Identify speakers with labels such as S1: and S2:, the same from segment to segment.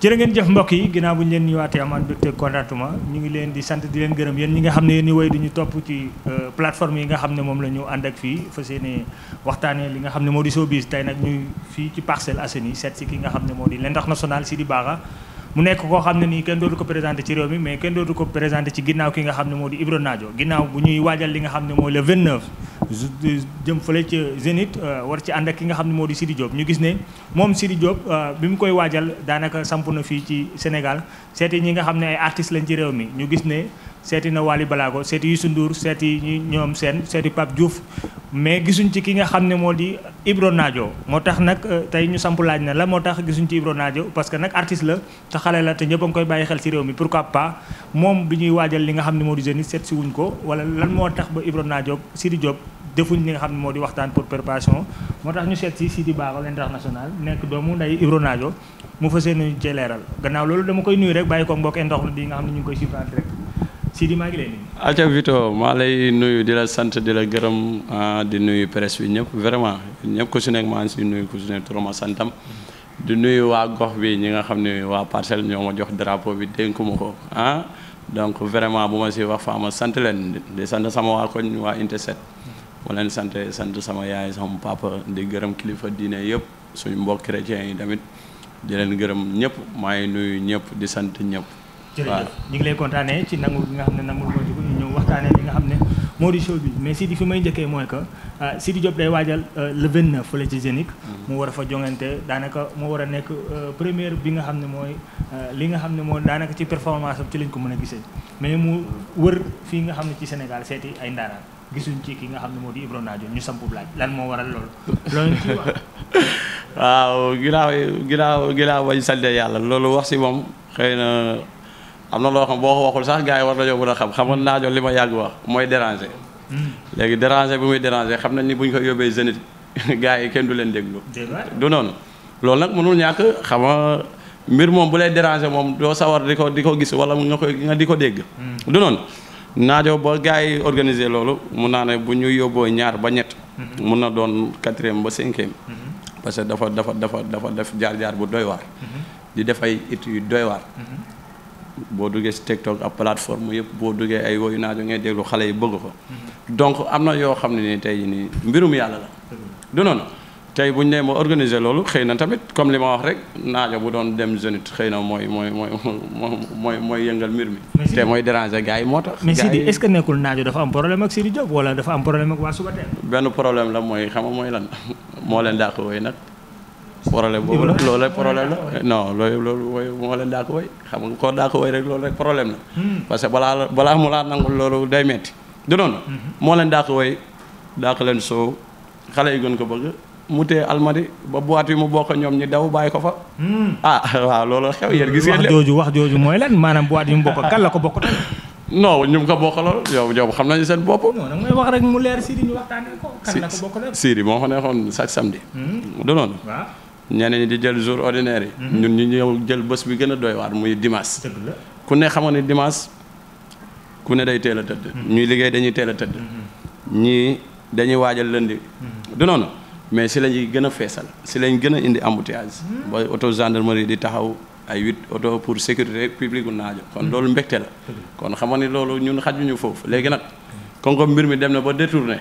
S1: jërë ngeen jëf mbokk yi ginnaaw bu ñu leen nuyuwaatee amaan mbégte contentement ñu ngi leen di sant di leen gërëm yéen ñi nga xam ne yéen ñi woy duñu topp ci plateforme yi nga xam ne moom la ñu ànd ak fii fas yéene waxtaanee li nga xam ne moo di showbiz tey nag ñuy fii ci Parcelles Assainies seet si ki nga xam ne moo di l'international Sidy Bara mu nekk koo xam ne nii kenn dootu ko présenté ci réew mi mais kenn dootu ko présenté ci ginnaaw ki nga xam ne moo di Ibro Nadio ginnaaw bu ñuy waajal li nga xam ne mooy le 29 jëm fële ci Zénith war ci ànd ak ki nga xam ne moo di Sidy Diop ñu gis ne moom Sidy Diop bi mu koy waajal daanaka samp na fii ci Sénégal seeti ñi nga xam ne ay artistes lañ ci réew mi ñu gis ne seeti na Wally Ballago seeti Youssou Ndour seeti ñoom seen seeti Pape Diouf mais gisuñ ci ki nga xam ne moo di Ibro Nadio moo tax nag tey ñu samp laaj na la moo tax gisuñ ci Ibro Nadio parce que nag artiste la te xale la te ñëpp a ngi koy bàyyi xel ci réew mi pourquoi pas moom bi ñuy waajal li nga xam ne moo di Zénith seet si wuñ ko wala lan moo tax ba Ibro Nadio Sidy Diop defuñ li nga xam ne moo di waxtaan pour préparation moo tax ñu seet si Sidy Bara l'international nekk doomu nday Ibro Nadio mu fas yéene ci leeral gannaaw loolu dama koy nuyu rek bàyyi ko mbokk internet yi nga xam ne ñu ngi koy suivre rek Sidy maa ngi lay nuyu.
S2: Aca Vito maa lay nuyu di la sant di la gërëm di nuyu presse bi ñëpp vraiment ñëpp ku si nekk maa ngi si nuyu ku si nekk turam ak santam di nuyu waa gox bi ñi nga xam ne waa Parcelles ñoo ma jox drapeau bi dénku ma ko donc vraiment bu ma si wax fa ma sant leen di sant sama waa koñ waa Unité 7 ma leen sant sama yaay sama papa di gërëm kilifa diine yëpp suñu mbokk chrétiens yi tamit di leen gërëm ñëpp maa ngi nuyu ñëpp di sant ñëpp.
S1: jërëjëf ñu ngi lay kontaanee ci nangu bi nga xam ne nangu ko ci ñu ñëw waxtaanee li nga xam ne moo di show bi mais Sidy fi may njëkkee mooy que Sidy Diop day waajal le 29 fële ci Zénith mu war a fa jongante daanaka moo war a nekk première bi nga xam ne mooy li nga xam ne moo daanaka ci performance am ci lañ ko mën a gisee mais mu wër fii nga xam ne ci Sénégal seeti ay ndaaraan gisuñ ci ki nga xam ne moo di Ibro Nadio ñu sampu laaj lan moo waral loolu ci wax.
S2: waaw ginnaaw bañ sante yàlla loolu wax si moom xëy na am na loo xam boo ko waxul sax gars yi war nañoo mën a xam nga Nadio li ma yàgg wax mooy déranger. léegi déranger bi muy déranger xam nañ ni bu ñu ko yóbbee Zénith gars yi kenn du leen déglu. du noonu loolu nag mënul ñàkk xam nga mbir moom bu lay déranger moom doo sawar di ko gis wala nga di ko dégg. du noonu Nadio ba gars yi organiser loolu mun naa ne bu ñu yóbboo ñaar ba ñett. mun na doon 4e ba 5e. parce que dafa def jaar-jaar bu doy waar. di def ay études yu doy waar. boo duggee si TikTok ak plateforme yëpp boo duggee ay woyu Nadio ngay déglu xale yi bëgg ko donc am na yoo xam ne ni tey nii mbirum yàlla la du noonu tey bu ñu nee ma organiser loolu xëy na tamit comme li ma wax rek Nadio bu doon dem Zénith xëy na mooy yëngal mbir mi te mooy déranger gars yi moo tax
S1: mais Sidy est-ce que nekkul Nadio dafa am problème ak Sidy Diop wala dafa am problème ak waa Subatel
S2: benn problème la mooy xam nga mooy lan moo leen daa ko woy nag problème boobu la loolu rek problème la non loolu moo leen daa ko woy xam nga koo daa ko woy rek loolu rek problème la parce que balaa mu laa nangul loolu day metti du noonu moo leen daa ko woy daa ko leen soow xale yi gën ko bëgg mu tee almadi ba boîte yi mu bokk ñoom ñi daw bàyyi ko fa waaw loolu xew yéen gis ngeen
S1: wax jooju mooy lan maanaam boîte yi mu bokk kan la ko bokk tamit
S2: non ñu ko bokk loolu yow xam nañu seen bopp
S1: non da ngay wax rek mu leer Sidy ñu waxtaanee ko kan la ko bokk loolu
S2: Sidy moo fa nekkoon chaque samedi du noonu ñeneen ñi di jël jour ordinaire yi ñun ñu ñëw jël bés bi gën a doy waar muy dimanche ku ne xam nga ne dimanche ku ne day teel a tëdd ñuy liggéey dañuy teel a tëdd ñii dañuy waajal lundi du noonu mais si la ñuy gën a feesal si lañ gën a indi embouteillage ba auto gendarmerie di taxaw ay 8 auto pour sécurité publique u Nadio kon loolu mbégte la kon xam nga ni loolu ñun xajuñu foofu léegi nag comme mbir mi dem na ba détourné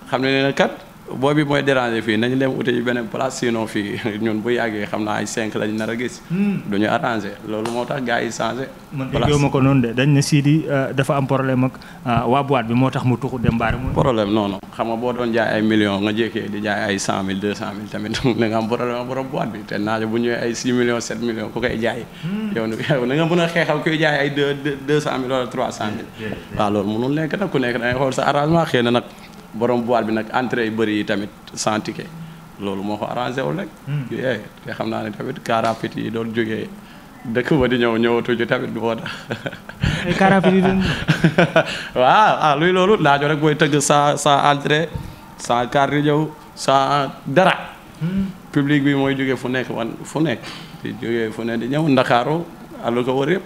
S2: xam ne ne kat boo bi mooy déranger fii nañu dem ute yi beneen place sinon fii ñun bu yàggee xam naa ay 5 lañu nar a gis duñu arrangé loolu moo tax gars yi changé
S1: man déggoo ma ko noonu de dañ ne Sidy dafa am problème ak waa boîte bi moo tax mu tuxu dem baari
S2: problème non xam nga boo doon jaay ay millions nga jékkee di jaay ay 100 000 200 000 tamit da nga am problème ak borom boîte bi te Nadio bu ñëwee ay 6 millions 7 millions ku koy jaay yow na nga mën a xeexal kuy jaay ay 200 000 wala 300 000 waaw loolu mënul nekk nag ku nekk da ngay xool sa arrangement xëy na nag borom boîte bi nag entrée yu bëri yi tamit sans ticket loolu moo ko arrangé wul rek te xam naa ne tamit car rapide yi doon jógee dëkk ba di ñëwatuñu tamit moo tax
S1: ay car rapide yi
S2: waaw luy loolu Nadio rek booy tëgg sa entrée sans carte di ñëw sans dara public bi mooy jógee fu nekk di jógee fu ne di ñëw Ndakaaru àllu ko wër yëpp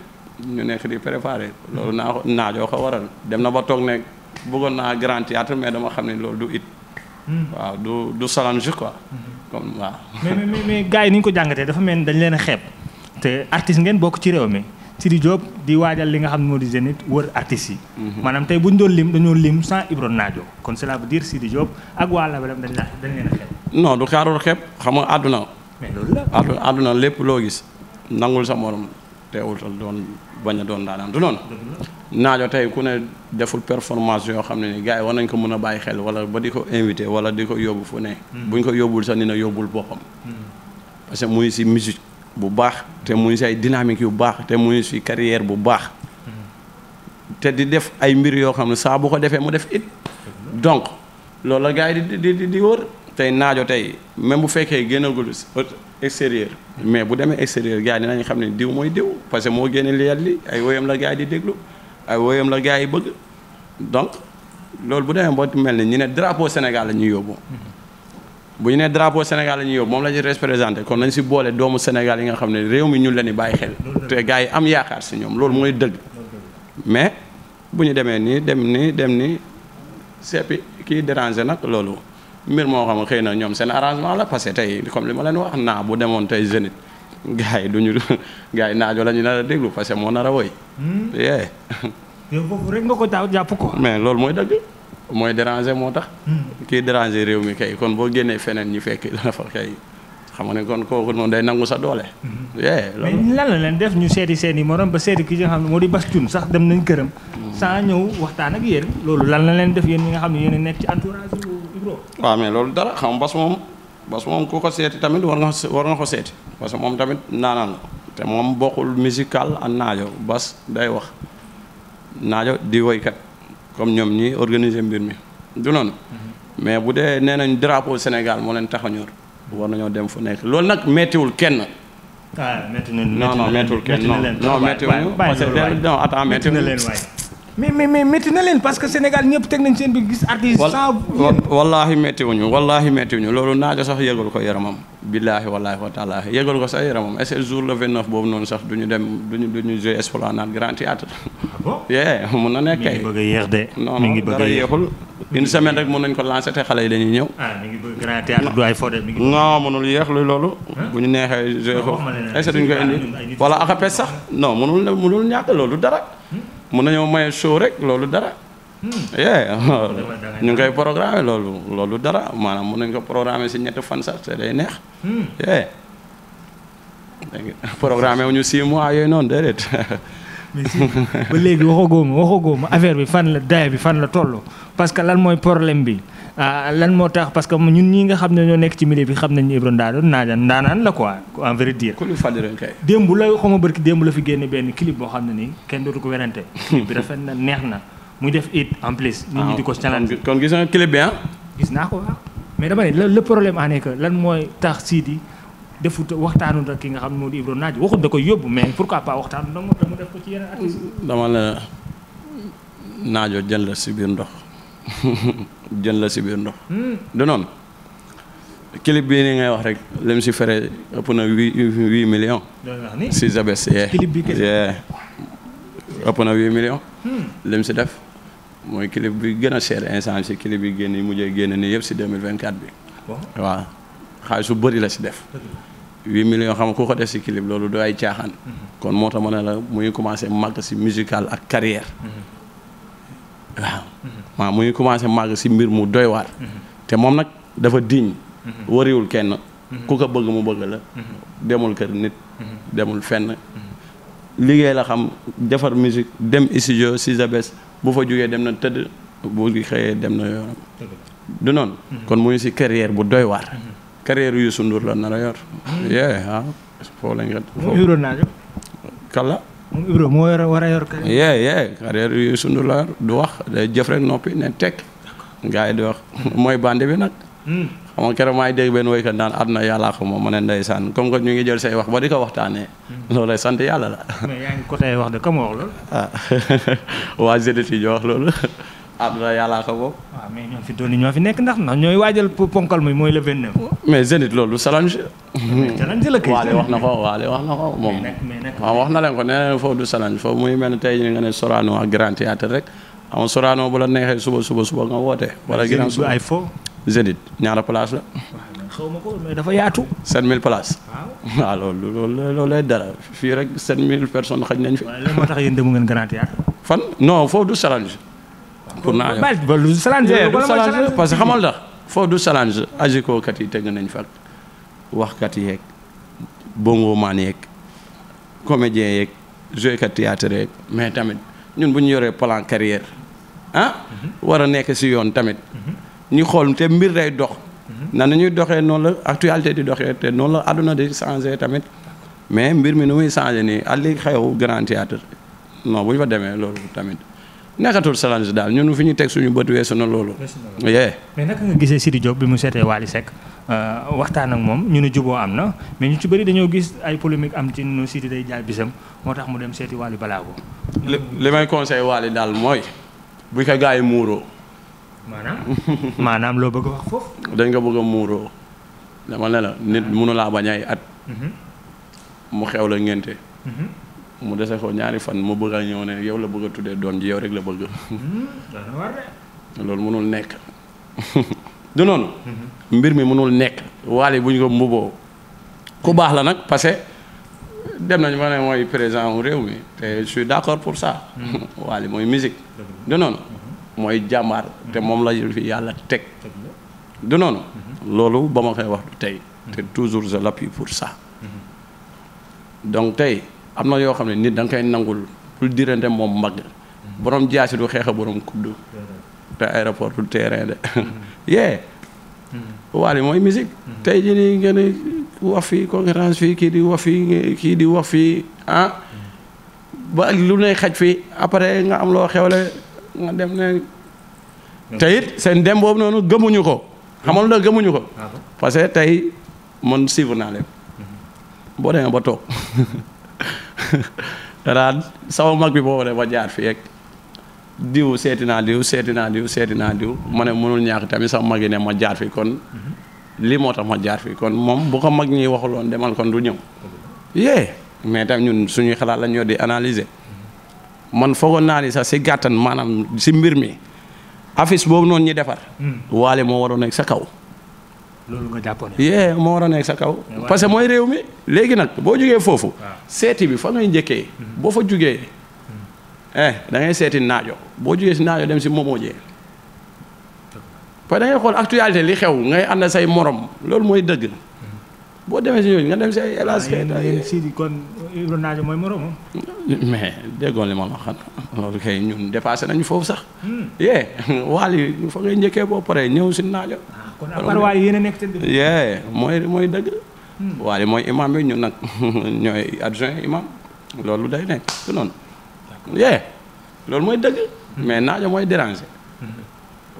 S2: ñu nekk di préparé loolu Nadio ko waral dem na ba toog nekk bëggoon naa grand théâtre mais dama xam ne loolu du it waaw du challenge quoi comme waaw
S1: mais gars yi ni ñu ko jàngatee dafa mel ni dañ leen a xeeb te artiste ngeen bokk ci réew mi Sidy Diop di waajal li nga xam ne moo di Zénith wër artistes yi. maanaam tey bu ñu doon lim dañoo lim sans Ibro Nadio kon cela veut dire Sidy Diop ak waa Labelem dañ leen a xeeb.
S2: non du xaarul xeeb xam nga àdduna.
S1: mais loolu la
S2: àdduna lépp loo gis nangul sa morom teewul doon bañ a doon daanaan du noonu. Nadio tey ku ne deful performance yoo xam ne ni gars yi war nañ ko mën a bàyyi xel wala ba di ko invité wala di ko yóbbu fu ne. buñ ko yóbbul sax ni na yóbbul boppam. parce que muy si musique bu baax te muy si ay dynamique yu baax te muy si carrière bu baax. te di def ay mbir yoo xam ne saa bu ko defee mu def it. donc loolu la gars yi di wër tey Nadio tey même bu fekkee génnagul extérieur mais bu demee extérieur gars yi dinañ xam ne diw mooy diw parce que moo génne li ay woyam la gars yi di déglu ay woyam la gars yi bëgg donc loolu bu demee boo mel ni ñu ne drapeau Sénégal la ñuy yóbbu. bu ñu nee drapeau Sénégal la ñuy yóbbu moom la ñuy représenté kon nañ si boole doomu Sénégal yi nga xam ne réew mi ñun la ni bàyyi xel te gars yi am yaakaar si ñoom loolu mooy dëgg mais bu ñu demee nii dem nii seppi kii déranger nag loolu mbir moo xam ne xëy na ñoom seen arrangement la parce que tey comme li ma leen wax naa bu demoon tey Zénith gars yi duñu gars yi Nadio la ñu nar a déglu parce que moo nar a woy yee
S1: yow foofu rek nga ko daaw jàpp ko
S2: mais loolu mooy dëgg mooy déranger moo tax kii déranger réew mi kay kon boo génnee feneen ñu fekk la fa kay xam nga ne kon kooku noonu day nangu sa doole
S1: mais lan la leen def ñu seeti seen i morom ba seeti ki nga xam ne moo di Bass Thioung sax dem nañ këram sans ñëw waxtaan ak yéen loolu lan la leen def yéen ñi nga xam ne yéen a nekk ci entourage Ibro
S2: waaw mais loolu dara xam Bass moom ku ko seeti tamit war nga ko seeti parce que moom tamit naanaan la te moom bokkul musical ak Nadio Bass day wax Nadio di woykat comme ñoom ñi organiser mbir mi du noonu mais bu dee nee nañ drapeau Sénégal moo leen tax a ñor war nañoo dem fu nekk loolu nag mettiwul kenn. non mettiwul kenn non mettiwul parce que non attends mettiwul
S1: mais métti na leen parce que Sénégal ñëpp teg nañ seen bi gis artiste sans
S2: wallaahi méttiwuñu loolu Nadio sax yëgal ko yaramam billaahi wallaahi wa taala yëgal ko sax yaramam est-ce que jour le 29 boobu noonu sax duñu jouer Esplanade Grand Théâtre yee mun na nekk kay
S1: mi ngi bëgg a yéex de
S2: non dara yéexul une semaine rek mun nañ ko lancer te xale yi dañuy ñëw
S1: mi ngi bëgg Grand Théâtre du ay fodé mi ngi
S2: non mënul yéex loolu bu ñu neexee jouer ko est-ce que duñ ko indi wala akapes sax non mënul ñàkk loolu dara mun nañoo maye show rek loolu dara ñu ngi koy programmer loolu dara maanaam mun nañ ko programmer si 2 fan sax te day neex programmer wu ñu 6 mois yooyu noonu déedéet
S1: mais si ba léegi waxagoo ma affaire bi fan la daye bi fan la toll parce que lan mooy problème bi lan moo tax parce que ñun ñi nga xam ne ñoo nekk ci milieu bi xam nañ Ibro ndaanaan la quoi en vrai dire.
S2: ku ñu fàttali kay.
S1: démb la xaw ma barki démb la fi génne benn clip boo xam ne nii kenn dootu ko werante. clip bi rafet na neex na muy def it en plus. nit ñi di ko challenge.
S2: kon gis nga clip bi
S1: gis naa ko waaw mais dama ne le problème en est que lan mooy tax Sidy defut waxtaanu ak ki nga xam ne moo di Ibro Nadio waxut da koy yóbbu mais pourquoi pas waxtaanu da mu def ko ci yeneen artistes.
S2: dama la Nadio jën la si biir ndox. jën la si biir ndox. du noonu clip bii nii ngay wax rek lim si fere ëpp na 8 millions. si Zabes
S1: clip bi kese
S2: ëpp na 8 millions. lim si def mooy clip bi gën a cher instant si clip bi génn yi mujjee génn nii yëpp si 2024 bi. waaw xaalis su bëri la si def. 8 millions xam nga ku ko def si clip loolu du ay caaxaan. kon moo tax ma ne la muy commencé màgg si musical ak carrière. waaw mu ngi commencé màgg si mbir mu doy waar te moom nag dafa diñ wariwul kenn ku ko bëgg mu bëgg la demul kër nit demul fenn liggéey la xam defar musique dem studio si Zabes bu fa jógee dem na tëdd bu xëyee dem na yoonam du noonu kon mu ngi si carrière bu doy waar carrière Youssou Ndour la nar a yor waaw foo lañ nga kala
S1: moom Ibro moo war a yor carrière.
S2: carrière Youssou Ndour la yor du wax day jëf rek noppi ne tekk gars yi di wax mooy bande bi nag. xam nga keroog maay dégg benn woykat naan àdduna yàllaa ko moom ma ne ndeysaan comme que ñu ngi jël say wax ba di ko waxtaanee. loolu lay sant yàlla la.
S1: mais yaa ngi côté wax de comme wax loolu.
S2: waa Zénith yi ñoo wax loolu. àdduna yàllaa ko moom.
S1: waaw mais ñoo fi doon ñoo fi nekk ndax ñooy waajal ponkal mi mooy le 29.
S2: mais Zénith loolu challenge.
S1: challenge la kay.
S2: waale wax na ko moom. waaw wax na leen ko nee na foofu du challenge foofu muy mel ne tey ñu nga ne Sorano ak Grand Théâtre rek xam nga Sorano bu la neexee suba nga woote. wala ginnaaw suba
S1: ay fo.
S2: Zénith ñaara place la.
S1: xaw ma ko mais dafa yaatu.
S2: 7000 places.
S1: waaw
S2: waaw loolu lay dara fii rek 7000 personnes xaj nañ fi.
S1: waaye lan moo tax yéen demu ngeen Grand Théâtre.
S2: fan non foofu du challenge. pour naa
S1: du challenge
S2: parce que xamal tax foofu du challenge agiko kat yi teg nañ fa waxkat yeeg bongo maan yeeg comédien yeeg joué kat théâtre yeeg mais tamit ñun bu ñu yoree plan carrière war a nekk si yoon tamit ñu xool te mbir day dox na ñuy doxee noonu la actualité di doxee te noonu la àdduna di changé tamit mais mbir mi nu muy changé nii ak li xew Grand Théâtre non bu ñu fa demee loolu tamit nekkatul challenge daal ñun fi ñu teg suñu bët weesu na loolu.
S1: mais naka nga gisee Sidy Diop bi mu seetee Wally Seck waxtaan ak moom ñu ne juboo am na mais ñu ci bëri dañoo gis ay polémique am ci nu Sidy day jaay bisam moo tax mu dem seeti Wally Ballago.
S2: li may conseil Wally daal mooy bu ko gaa yi muuroo.
S1: maanaam loo bëgg a wax foofu.
S2: dañ ko bëgg a muuroo dama ne la nit mënu laa bañ ay at. mu xew la ngénte mu dese ko ñaari fan mu bëgg a ñëw ne yow la bëgg a tuddee doom ji yow rek la bëgg. loolu mënul nekk. du noonu. mbir mi mënul nekk Wally bu ñu ko mbuboo ku baax la nag parce que dem nañu ba ne mooy président wu réew mi te je suis d'accord pour ça. Wally mooy musique. du noonu. mooy jàmbaar te moom la fi yàlla teg. du noonu. loolu ba ma koy wax du tey. te toujours je l'appuie pour ça. donc tey am na yoo xam ne nit da nga koy nangul pour dirante moom mbagg. borom jaasi du xeex a borom kuddu. te aéroport du terrain de. yee. Wally mooy musique. tey jii nii ngeen wax fii concurrence fii kii di wax fii kii di wax fii ba lu ne xaj fii après nga am loo xewle nga dem ne. te it seen dem boobu noonu gëmuñu ko. xamal la gëmuñu ko. parce que tey man suivre naa leen. boo demee ba toog danaa sama mag bi boo ba jaar fii rek diw seeti naa diw ma ne mënul ñàkk tamit sama mag yi ne ma jaar fii kon lii moo tax ma jaar fii kon moom bu ko mag ñi waxuloon demal kon du ñëw. yee mais tam ñun suñuy xalaat la ñoo di analyser man foogoon naa ni sax si gàttan maanaam si mbir mi affiche boobu noonu ñi defar. Wally moo waroon nekk sa kaw.
S1: loolu nga jàppoon
S2: yee moo war a nekk sa kaw parce que mooy réew mi léegi nag boo jógee foofu seeti bi fa ngay njëkkee boo fa jugee da ngay seeti naajo boo jugee si naajo dem si momojee parce que da ngay xool actualité li xew ngay ànd say morom loolu mooy dëgg boo demee si ñooñu nga dem si ay hélas
S1: Sidy kon Ibro Naajo mooy moromam
S2: mais déggoon li ma la xam loolu kay ñun dépassé nañu foofu sax yee Wally fa ngay njëkkee boo paree ñëw si naajo
S1: kon à part Wally yéen a nekk te
S2: yee mooy dëgg. Wally mooy imam bi ñun nag ñooy adjoint imam loolu day nekk du noonu. yee loolu mooy dëgg. mais naajo mooy déranger.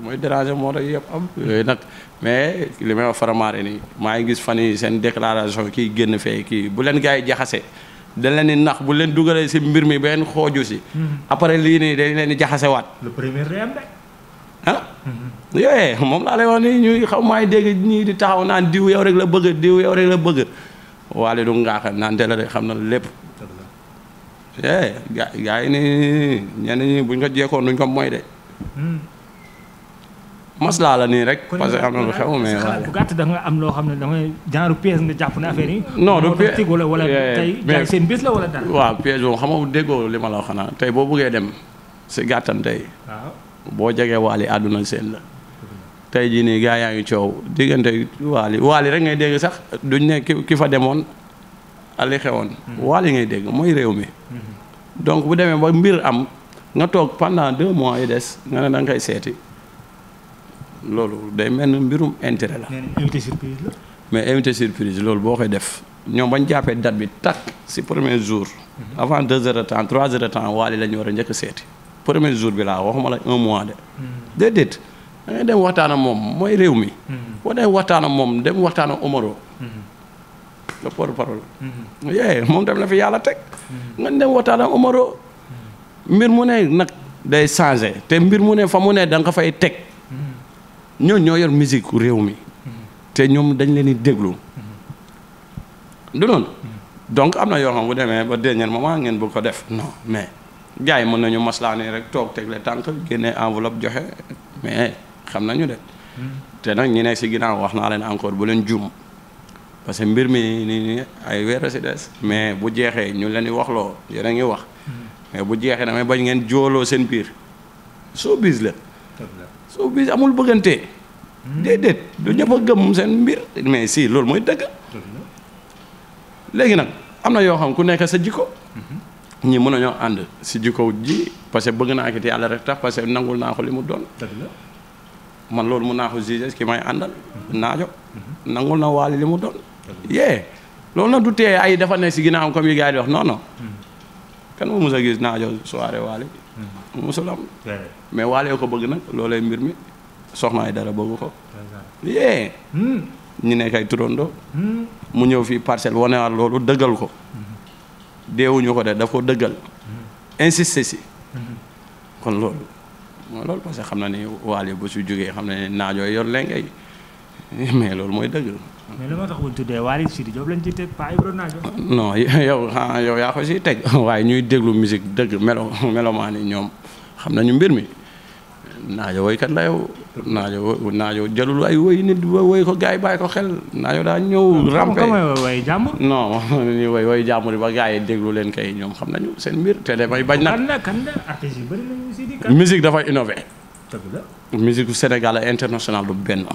S2: mooy déranger moo tax yëpp am. yooyu nag mais li may wax faramaare nii maa ngi gis fan yi seen déclaration kii génn fee kii bu leen gars yi jaxase dañ leen di nax bu leen dugalee si mbir mi benn xooju si. après lii nii dañ leen di jaxasewaat.
S1: le premier réem de.
S2: yooyee moom laa lay wax ni ñuy xaw maay dégg ñii di taxaw naan diw yow rek la bëgg diw yow rek la bëgg Wally du ngaaxa naan te la de xam na lépp gaa yi ni ñenn ñi buñ ko jeekoon duñ ko moy de maslaa la nii rek parce que am na lu xew mais
S1: bu gàtt da nga am loo xam ne damay genre pièce nga jàpp ne affaire yi
S2: non du pièce
S1: wala tey jaay seen bés la wala dara
S2: waaw pièce boobu xam nga déggoo li ma la wax xanaa tey boo bëggee dem si gàttan tey boo jegee Wally àdduna seen la tey jii nii gaa yaa ngi coow diggante Wally rek ngay dégg sax duñ ne ki fa demoon ali xewoon Wally ngay dégg mooy réew mi donc bu demee ba mbir am nga toog pendant 2 mois yi des nga ne da nga koy seeti loolu day mel ni mbirum intérêt la
S1: invité surprise la
S2: mais invité surprise loolu boo koy def ñoom bañ jàppee date bi takk si premier jour avant 2 heures de temps 3 heures de temps Wally la ñu war a njëkk seeti premier jour bi laa waxuma la 1 mois de déedéet da ngay dem waxtaan ak moom mooy réew mi boo dem waxtaan ak moom dem waxtaan ak Omaro le porte-parole yee moom tam la fi yàlla teg nga dem waxtaan ak Omaro mbir mu ne nag day changé te mbir mu ne fa mu ne da nga ko fay teg ñoo yor musique réew mi te ñoom dañ leen di déglu du noonu donc am na yoo xam bu demee ba dernier moment ngeen bëgg ko def non mais gars yi mën nañu maslaa ne rek toog tegle tànk génne enveloppe joxe mais xam nañu de te nag ñi nekk si ginnaaw wax naa leen encore bu leen juum parce que mbir mi ni ay weer si des mais bu jeexee ñu leen di waxloo yéen a ngi wax mais bu jeexee damay bañ ngeen jooloo seen biir showbiz la showbiz amul bëggante déedéet du ñëpp a gëm seen mbir mais si loolu mooy dëgg léegi nag am na yoo xam ku nekk sa jikko ñi mën nañoo ànd si jikko ji parce que bëgg naa ko te yàlla rek tax parce que nangul naa ko li mu doon man loolu mun naa ko juger ki may àndal naajo nangul na Wally li mu doon yee loolu nag du tee ay dafa ne si ginnaaw comme yi gars yi di wax non non kan moo mos a gis naajo soirée Wally mosul am mais Wally ko bëgg nag loolay mbir mi soxna ay dara bëgg ko yee ñu nekk ay turandoo mu ñëw fii parcelle wanewaat loolu dëggal ko deewuñu ko de daf ko dëggal insisté si kon loolu mooy loolu parce que xam na ni Wally bu su jógee xam na ne naajooy yor lengay mais loolu mooy dëgg
S1: mais li ma tax bu ñu tuddee Wally Sidy Diop lañ ci teg Pa Ibro Naajo
S2: non yow yaa ko si teg waaye ñuy déglu musique dëgg melomaan yi ñoom xam nañu mbir mi naajo woykat la yow naajo jëlul ay woy nit woy ko gars yi bàyyi ko xel naajo daa ñëw rampe
S1: woy jàmm
S2: non ñu woy jàmbur ba gars yi déglu leen kay ñoom xam nañu seen mbir te damay bañ nag
S1: kan la artiste yi bëri nañu Sidy
S2: musique dafa innové
S1: dëgg la
S2: musique Sénégal ak international du benn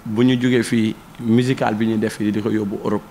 S2: bu ñu jógee fii musical bi ñuy def fii di ko yóbbu Europe